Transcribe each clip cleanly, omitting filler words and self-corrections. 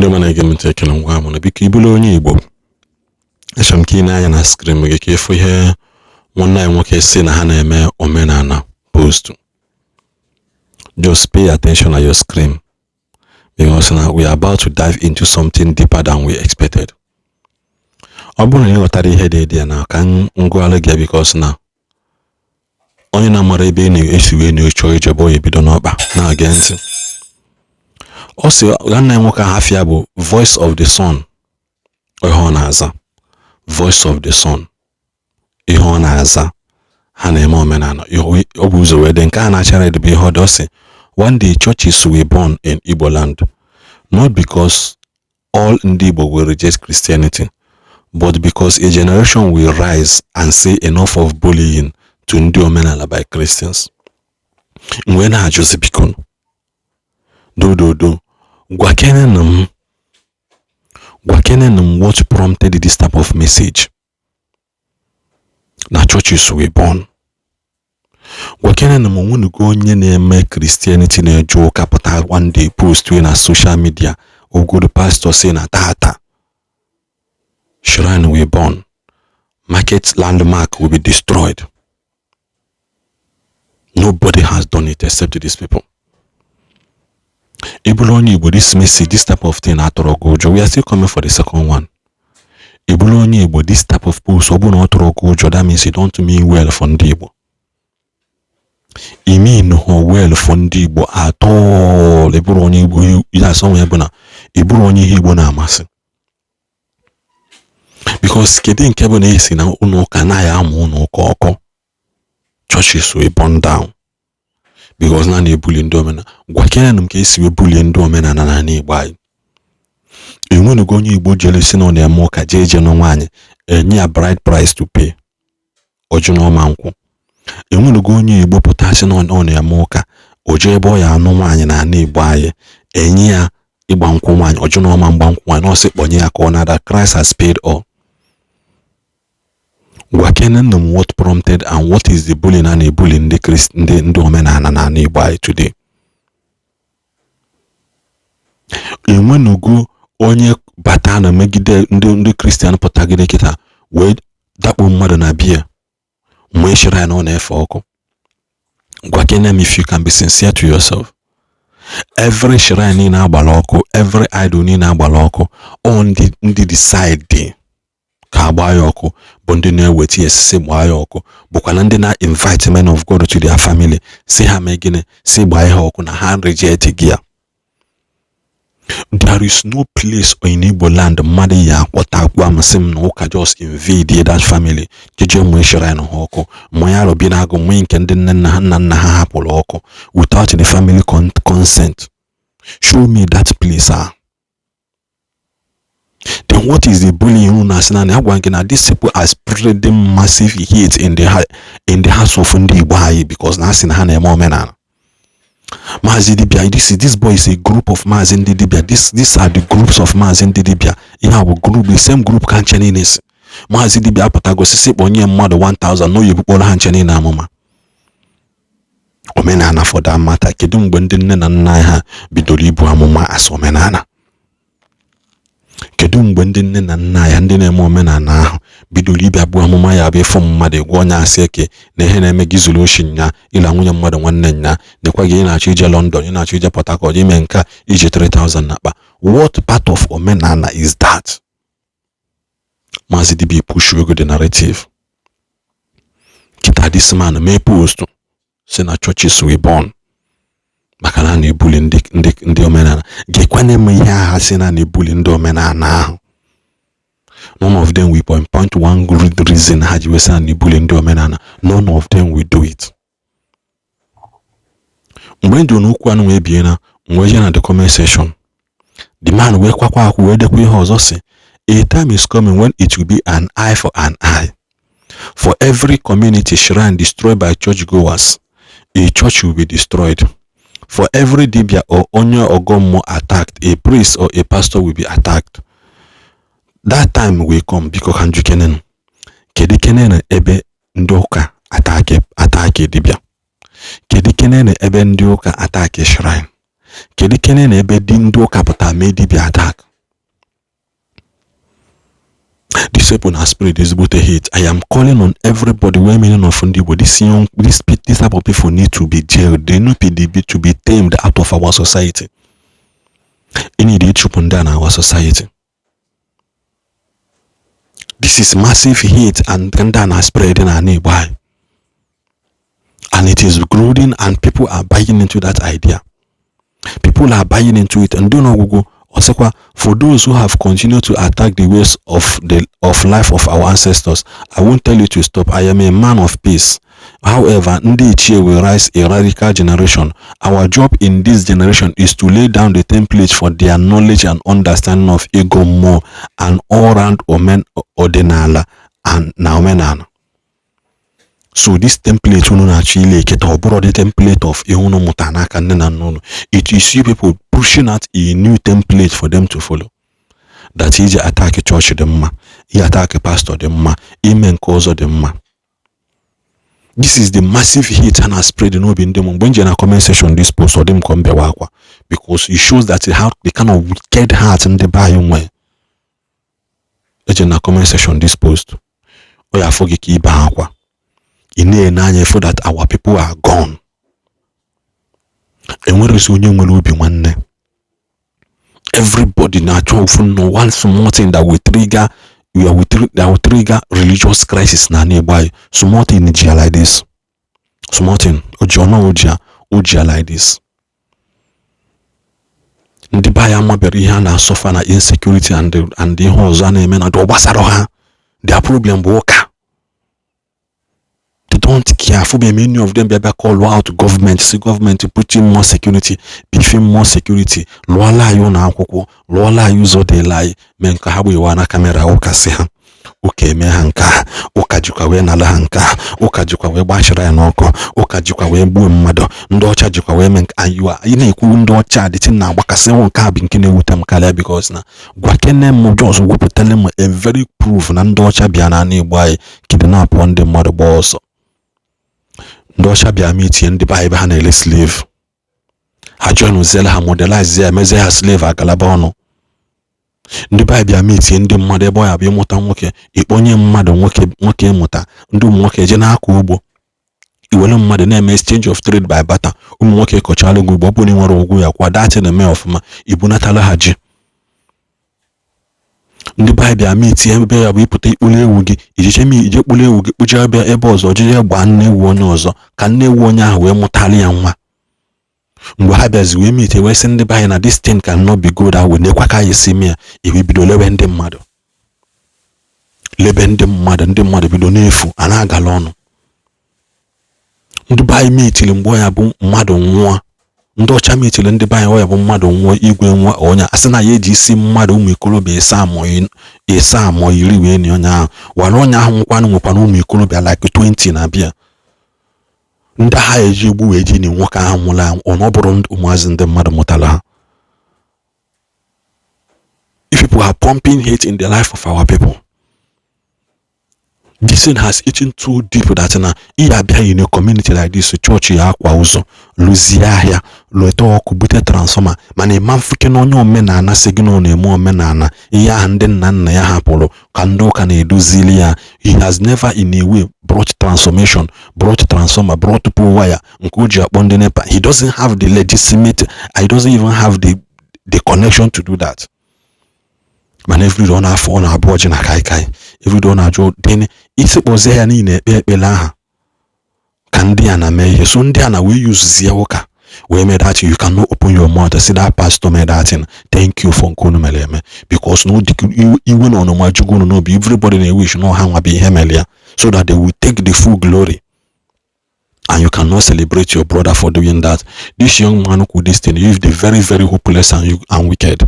Ndị ọma na-ege m ntị, ekele ngwa mụ na biko ịbụrụ onye Igbo, achọrọ m ka ị na-anya na screen gị ka ịfụ ihe nwanne anyị nwoke si na ha na-eme omenala post. Just pay attention at your screen because now we are about to dive into something deeper than we expected. Ọ bụrụ na ị ghọtara ihe dị dị ya na ka m gụọrọ gị, because na onye na-amara ebe ị na-esi wee na-echọ ije bụ ebido n'ọkpa na-age ntị. Ọ sị nwanne nwoke ahụ afịa bụ Voice of the Sun. Ihe ọ na-aza, Voice of the Sun, ihe ọ na-aza, ha na-eme omenala. Ọ bụ ụzọ wee dị nke a na-achara bụ ihe ọ dị. Ọ sị, "One day churches will burn in Igbo land, not because all ndị Igbo will reject Christianity, but because a generation will rise and say enough of bullying to ndị omenala by Christians." Mgbe na-ajụzi, biko, dododo, gwa m, gwa m, what prompted this type of message na churches will burn? Gwakene m, onwenugo onye na-eme Christianity, na-eje ụka, pụta one day post na social media, ogodo pastor si na tata shrine will burn, market landmark will be destroyed? Nobody has done it except these people. Ị bụrụ onye Igbo, this message, this type of thing atọrọ gị ụjọ? We are still coming for the second one. Ị bụrụ onye Igbo, this type of post, ọ bụrụ na ọ tọrọ gị ụjọ, that means you don't mean well for ndị Igbo. I mean well for ndị Igbo at all. Ị bụrụ onye Igbo, ya asọ ya bụ na ị bụrụ onye ihe Igbo na-amasị, because kedu nke bụ na esi na ụlọ ụka anaghị amụ ụlọ ụka ọkụ, churches will burn down because na na-ebuli ndị omenala? Gwa kenenụ m ka esi wee bulie ndị omenala n'ala Igbo anyị. Enwenugo onye Igbo jere si na ọ na-eme ụka, jee je nụ nwaanyị, enye ya bride price to pay, ọjụ na ọma nkwụ? Enwenugo onye Igbo pụta sị na ọ na-eme ụka, o jee ebe ọ ya anụ nwaanyị n'ala Igbo anyị, enye ya ịgba nkwụ nwaanyị, ọjụ na ọma mgba nkwụ nwaanyị, na ọ sị kpọnye ya ka ọ nada Christ has paid all? Gwa kenenụ m what prompted and what is the bullying a na-ebuli ndị Christ, ndị omenala n'ala Igbo anyị today? Enwenugo onye bata na megide ndị Christian pụtagide kịta wee dakpo mmadụ na bia mgbe shrine na ọ na-efe ọkụ? Gwa kene m, if you can be sincere to yourself, every shrine niile agbara ọkụ, every idol niile agbara ọkụ, ọ ndị decide ka agba ya ọkụ bụ ndị na-eweta ya esisi gbaa ya ọkụ, bụkwa na ndị na-invite men of God to their family, si ha mee gịnị? Si gbaa ihe ọkụ na ha reject gị ya. There is no place in Igbo land mmadụ ya akpọta gwa m sị m na ụka just invade that family, jeje mụọ shrine ha ọkụ, mụọ ya arọbi na-agụ, mụọ nke ndị nne nna ha, nna nna ha hapụrụ ọkụ without the family consent. Show me that place. Ah, then what is the bullying unu asị na agwa gị na these people are spreading massive hate in the house of ndị Igbo anyị because na asị na ha na-eme omenala? Maazị Dibia, this boy is a group of Maazị ndị Dibia. These are the groups of Maazị ndị Dibia. Ihe a bụ group, the same group ka nche niile si Maazị Dibia apụtago sisi kpọnye mmadụ 1000 n'oyi bukpọrọ ha nche niile amụma omenala. For that matter, kedu mgbe ndị nne na nna ha bidoro ibu amụma as omenala? Kedu mgbe ndị nne na nna ya, ndị na-eme omenala ahụ, bidoro ịbịa bụ amụma? Ya bụ ịfụ mmadụ, gwa onye asị eke na ihe na-eme gị, zuru oshi nya, ịla nwunye mmadụ nwanne nya, nekwa gị, ị na-achọ ije London, ị na-achọ ije Port Harcourt, ime nke a, ije 3000 n'akpa. What part of omenala is that? Maazị Dibia push ego the narrative kita. This man mee post si na churches will burn maka na a na-ebuli ndị omenala. Gekwana m ihe agha si na na-ebuli ndị omenala ahụ. None of them will pinpoint one good reason ha ji wee sị na na-ebuli ndị omenala. None of them will do it. Mgbe ndị n'okwu anụ wee bie na wee jee na the comment section, the man wee kwakwa akwụ wee dekwa ihe ọzọ, si, "A time is coming when it will be an eye for an eye. For every community shrine destroyed by churchgoers, a church will be destroyed. For every dibia or onye ọgọ mmụọ attacked, a priest or a pastor will be attacked. That time will come." Biko, ka njụ kenen, kedu kenen ebe ndị ụka attack dibia? Kedu kenen ebe ndị ụka attack shrine? Kedu kenen ebe dị ndị ụka pụta mee dibia attack? These people na spread ezigbote hate. I am calling on everybody wey meaning of ndị Igbo. This young this this type of people need to be jailed. They need to be tamed out of our society. E need ịchụpụ ndị a na our society. This is massive hate and ndị a na spread na ala Igbo anyị, and it is growing, and people are buying into that idea. People are buying into it. Ndị n'ọgwụgwụ ọsịkwa, "For those who have continued to attack the ways of life of our ancestors, I won't tell you to stop. I am a man of peace. However, ndị ichie will rise a radical generation. Our job in this generation is to lay down the template for their knowledge and understanding of ịgọ mmụọ and all-round omen ọdịnala and na omenala." So this template unu na-achọ ile eketa, ọ bụrụ the template of ihe unu mụta n'aka nne na nna unu. It is you people pushing out a new template for them to follow, that iji attack church dị mma, iji attack pastor dị mma, ime nke ọzọ dị mma. This is the massive hate ha na spread n'obi ndị m. Mgbe m je na comment section this post, ọ dị m ka m bịawa akwa, because it shows that how the kind of wicked heart ndị be anyị nwee. Eje na comment section this post, ọ ya afọ gị ka ibe akwa. Ị na-ene anya fo that our people are gone. Enwerezi onye nwere obi nwanne. Everybody na-achọ ofu nnọọ one small thing that will trigger religious crisis na ala Igbo anyị. Small thing ji ya like this, small thing oji ọnọ oji ya, oji ya like this. Ndị be anyị amabere ihe a na-asọfa na insecurity and ihe ọzọ a na-eme na ọ gbasara ha. Their problem bụ ụka. They don't care. Afụbe many of them bịa bịa call out government, si gọọmenti put in more security, beefing more security, lụọla anyị ụlọ akwụkwọ, lụọla anyị ụzọ dịla anyị, mee nke ha gbewa na camera. Ụka si ha ụka eme ha nke a, ụka jikwa wee nala ha nke a, ụka jikwa wee gbachara ya n'ọkụ, ụka jikwa wee gbuo mmadụ, ndị ọcha jikwa wee mee nke anyị. Anyị na-ekwu ndị ọcha dịtị na-agbakasị. Nke a bụ nke na-ewute m karịa, because na gwa kene m, just wepụtara m a very proof na ndị ọcha bịa n'ala Igbo anyị kidnap ndị mmadụ gbaa ọsọ. Ndị ọcha bịa meetie ndị be anyị ebe ha na-ele slave, ha joinụziela ha, modernize ya, mezie ha slave agalaba ọnụ. Ndị be anyị bịa meetie ndị mmadụ ebe ọ ya bụ ịmụta nwoke, ịkpọnye mmadụ nwoke, nwoke ịmụta ndị ụmụ nwoke eje na-akọ ugbo, iwere mmadụ na-eme exchange of trade by barter. Ụmụ nwoke kọchala gị ugbo, ọ bụrụ na ị nwere ụgwọ ya kwa datị na-eme ọfụma, ibunatala ha ji. Ndị be anyị bịa meetie ebe ya bụ ịpụta ikpụrụ ewu gị, ijeche ije kpụrụ ewu gị kpụje ebe ebe ọzọ, jije gbaa nne ewu onye ọzọ ka nne ewu onye ahụ wee mụtara ya nwa. Mgbe ha bịazi wee meetie wee sị ndị be anyị na this thing cannot be good that way, nekwa ka anyị si mee ya. Ewe bido lebe ndị mmadụ, lebe ndị mmadụ, ndị mmadụ bido n'efu a na-agala ọnụ. Ndị be anyị meetiri mgbe ya bụ mmadụ nwụọ. Ndị ọcha meetiri ndị be anyị, ọ ya bụ mmadụ nwụọ, igwe nwa onye asị na ya eji isi mmadụ ụmụ ikorobịa ịsaa ma 10 wee nye onye ahụ wara. Onye ahụ nwekwanụ nwekwana ụmụ ikorobịa like 20 na bịa ndị agha eji egbu wee ji na nwoke ahụ nwụrụ anwụ. Ọ na ọ bụrụ ụmụazị ndị mmadụ mụtara ha. If people are pumping hate in the life of our people, this thing has eaten too deep that na ị abịa in a community like this, chọọchị ya akwa ụzọ, lụzie ahịa, lụta ọkụ, bute transformer, mana ịma mfuke na onye omenala si gị na ọ na-eme omenala ihe ahụ ndị nna nna ya hapụrụ ka ndị ụka na-edozili ya. He has never in a way brought transformation, brought transformer, brought pole wire nke o ji akpọ ndị NEPA. He doesn't have the legitimate, he doesn't even have the connection to do that. Mana everyday ọ na-afọ, ọ na-abụ ọjị na kaikai. Everyday ọ na-ajụ den isi kpọzie ya niile ekpe ekpere aha ka ndị a na mee ihe. So ndị a na wee yuzie ụka wee mee that. You cannot open your mouth and say that pastor made that thing. Thank you for nke unu mere eme, because no iwe na ọnụma jugo unu n'obi. Everybody na-ewish na ọha nwa bụ ihe mere ya so that they will take the full glory, and you cannot celebrate your brother for doing that. This young man who this thing is the very very hopeless and wicked,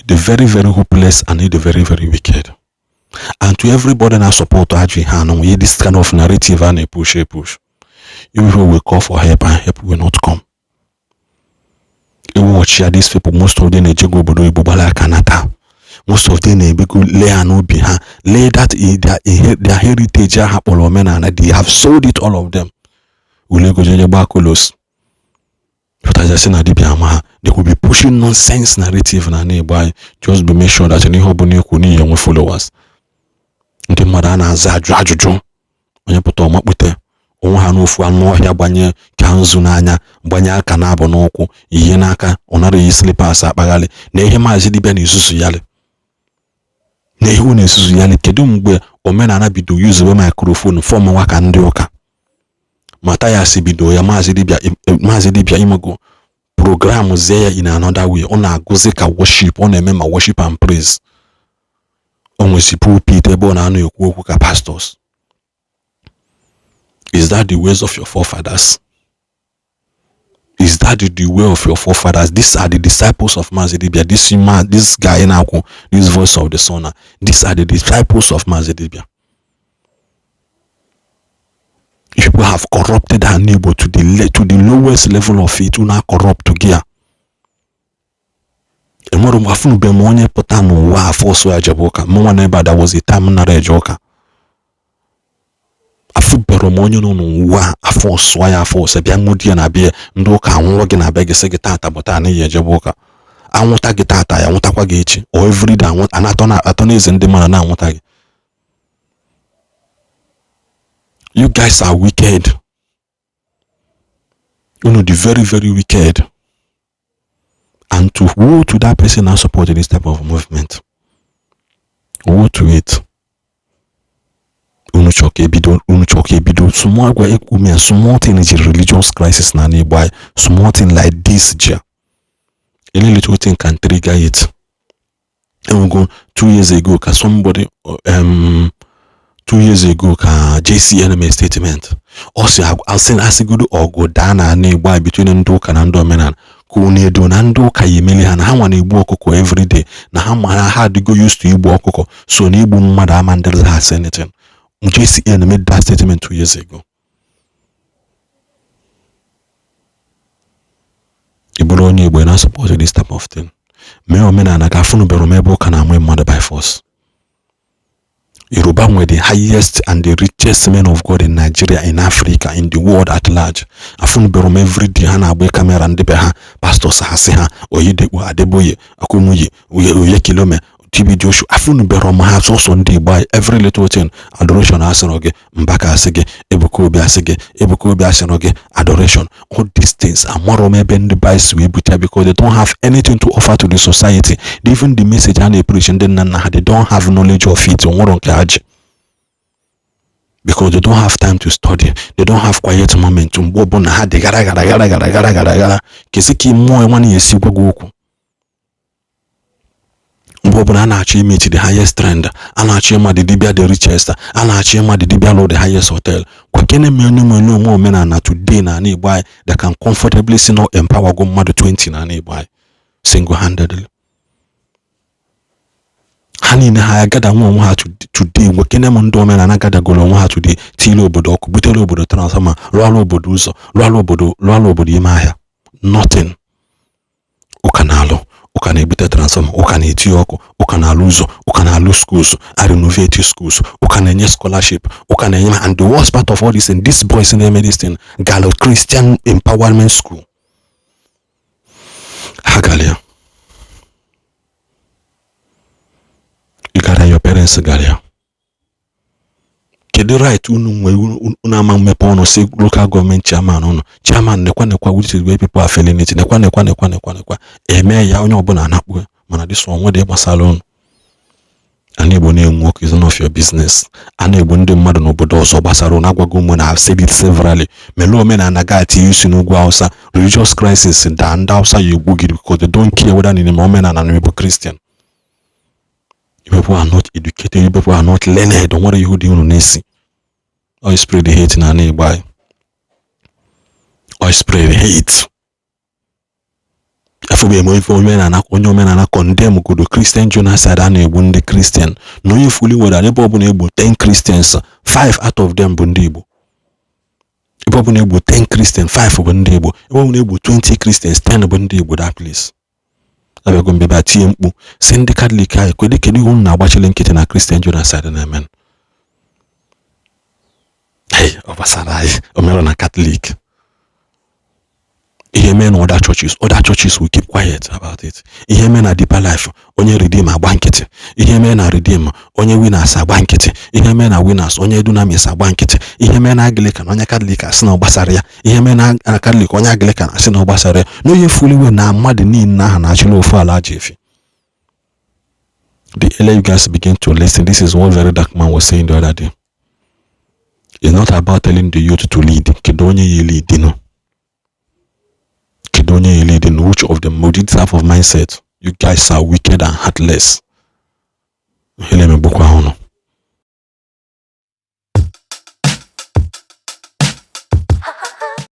the very very hopeless and the very very wicked. And to everybody na support ajọ ihe anụ ihe, this kind of narrative a na-epush epush, you people will call for help and help will not come. Iwọchi ya, these people, most of them na-ejego obodo oyibo gbara aka nata. Most of them na-ebego lee ha n'obi ha, lee that their heritage ha kpọrọ omenala. They have sold it, all of them. Ule ego jeje gbaa kolos. Pụtazi sị na dibịa ama ha. They will be pushing nonsense narrative na ana Igbo anyị just to make sure that n'ihe ọbụla ekwu n'ihi enwe followers. Ndị mmadụ a na-aza ajụ ajụjụ, onye pụta ọmakpute onwe ha n'ofu anụ ọhịa, gbanye ka nzu n'anya, gbanye aka na-abụ n'ụkwụ, ihe n'aka, ọ nara eyi slippers akpagharị na ihe. Maazị dibịa na-ezuzu yalị na ihe na-ezuzu yalị. Kedu mgbe omenala bido yuzuwe microphone form nwa ka ndị ụka Mathias bido ya? Maazị dibịa, maazị dibịa imego program zie ya in another way. Ọ na-agụzi ka worship, ọ na-eme ma worship and praise. O nwezi pulpit ebe ọ na-anọ ekwu okwu ka pastors. Is that the ways of your forefathers? Is that the way of your forefathers? These are the disciples of Mazi Dibia. This man, this guy na-akwụ this voice of the son, these are the disciples of Mazi Dibia. People have corrupted our Igbo to the lowest level of it. Una corrupt gị a, enwere m afụnube m onye pụta n'ụwa afọ ọsọ ya jebe ụka. Mụnwa n'ebe a, there was a time nara eje ụka. Afụbere m onye nọ n'ụwa afọ ọsọ ya, afọ ọsọ bịa ṅụ di ya na bịa ndị ụka anwụrụ gị na be gị, sị gị tata bụ taa n'ihi ejebe ụka. Anwụta gị tata, ya anwụtakwa gị echi, or everyday anatọ na atọ n'eze ndị mmadụ na-anwụta gị. You guys are wicked. Unu dị very very wicked, and to woe to that person na support this type of movement. Woe to it. Unu chọrọ ka ebido, unu chọrọ ka ebido small gwa ekwu ya, small thing ji religious crisis na Igbo anyị. Small thing like this ji, any little thing can trigger it. Enwego 2 years ago ka somebody, 2 years ago ka JCN mee statement, ọ sị asị asịgodo ọgụ daa na ana Igbo anyị between ndị ụka na ndị omenala, ka unu edo na ndị ụka ya emeli ha, na ha nwa na-egbu ọkụkọ everyday, na ha ma na ha adịgo used to igbu ọkụkọ, so na igbu mmadụ ama ndịrị ha asị anything. JCN made that statement 2 years ago. Ị bụrụ onye Igbo na support this type of thing, mee omenala ka afụnubere m ebe ụka na-amụ mmadụ by force. Yoruba nwere the highest and the richest men of God in Nigeria, in Africa, in the world at large. Afụnubere m everyday ha na-agba camera ndị be ha, pastors ha sị ha Oyedekpo, Adeboye, Akumuyi, Oyekilome, TB Joshua. Afụnubere m ha sọsọ ndị Igbo anyị, every little thing adoration asịrọ gị, Mbaka asị gị, Ebuka Obi asị gị, Ebuka Obi asịrọ gị adoration. All these things amarọ m ebe ndị be si wee bute, because they don't have anything to offer to the society. Even the message a na-epreach ndị nna nna ha, they don't have knowledge of it. Onwero nke ha ji, because they don't have time to study, they don't have quiet moment. Mgbe ọbụla ha dị gara gara gara gara gara gara gara kesi ka mmụọ nwa na-esi gwa gị okwu. Mgbe ọbụla a na-achọ imechi the highest trend, a na-achọ ịma the dibia the richest, a na-achọ ịma the dibia lụ the highest hotel. Kwa kene menu menu onwe omenala today na ana Igbo anyị that can comfortably si no empower go mmadụ 20 na ana Igbo anyị single handedly? Ha niile ha agada nwe onwe ha today. Gwekene m ndị omenala gadagoro onwe ha today, tile obodo ọkụ, butere obodo transformer, rụọla obodo ụzọ, rụọla obodo, rụọla obodo ime ahịa? Nothing. Ụka na-alụ, ụka na-ebute transformer, ụka na-eti ọkụ, ụka na-alụ ụzọ, ụka na-alụ schools, a renovate schools, ụka na-enye scholarship, ụka na-enye. And the worst part of all this thing, this boys na-eme this thing gara Christian empowerment school. Ha gara ya, ị gara, your parents gara ya. Kedu right unu nwere unu ama mmepe ọnụ si local government chairman unu, chairman, nekwa nekwa, which is where people are feeling it, nekwa nekwa nekwa nekwa nekwa, eme ya onye ọbụla anakpu? Mana this one nwere gbasara unu. Ana Igbo na-enwe ọkụ is none of your business. A na-egbu ndị mmadụ n'obodo ọzọ, gbasara unu? Agwago ụmụ na said it severally. Melee omenala ga tinye isi n'ugwu Hausa, religious crisis daa, ndị Hausa ya egbu gị, because they don't care whether na omenala na ịbụ Christian. You people are not educated, you people are not learned. Nwere ihe dị unu na-esi ọ spread the hate na ana Igbo anyị, ọ spread the hate. Afọbeghị m ife omenala, onye omenala condemn godo Christian genocide a na-egbu ndị Christian, na onye fuli were ebe ọbụla egbu 10 Christians, 5 out of them bụ ndị Igbo. Ebe ọbụla egbu 10 Christian, 5 bụ ndị Igbo. Ebe ọbụla egbu 20 Christians, 10 bụ ndị Igbo. That place abịago mbebe a tinye mkpu si ndị Katọlik anyị, kedu kedu ihe unu na-agbachili nkịtị na Christian genocide na-eme? Hey, ọ gbasara anyị? O mere na Katọlik Ihe mee na other churches, other churches will keep quiet about it. Ihe mee na Deeper Life, onye Redeem agba nkịtị. Ihe mee na Redeem, onye Winners agba nkịtị. Ihe mee na Winners, onye Dunamis agba nkịtị. Ihe mee na Anglican, onye Catholic asị na ọ gbasara ya. Ihe mee na Catholic, onye Anglican asị na ọ gbasara ya. N'onye fuliwe na mmadụ niile ahụ na-achịla ofu ala ji efi. The earlier you guys begin to listen, this is what Very Dark Man was saying the other day. It's not about telling the youth to lead. Kedu onye ya lead no? Kedu onye ya lead no? Which of them? This type of mindset? You guys are wicked and heartless. Hele megbukwa unu.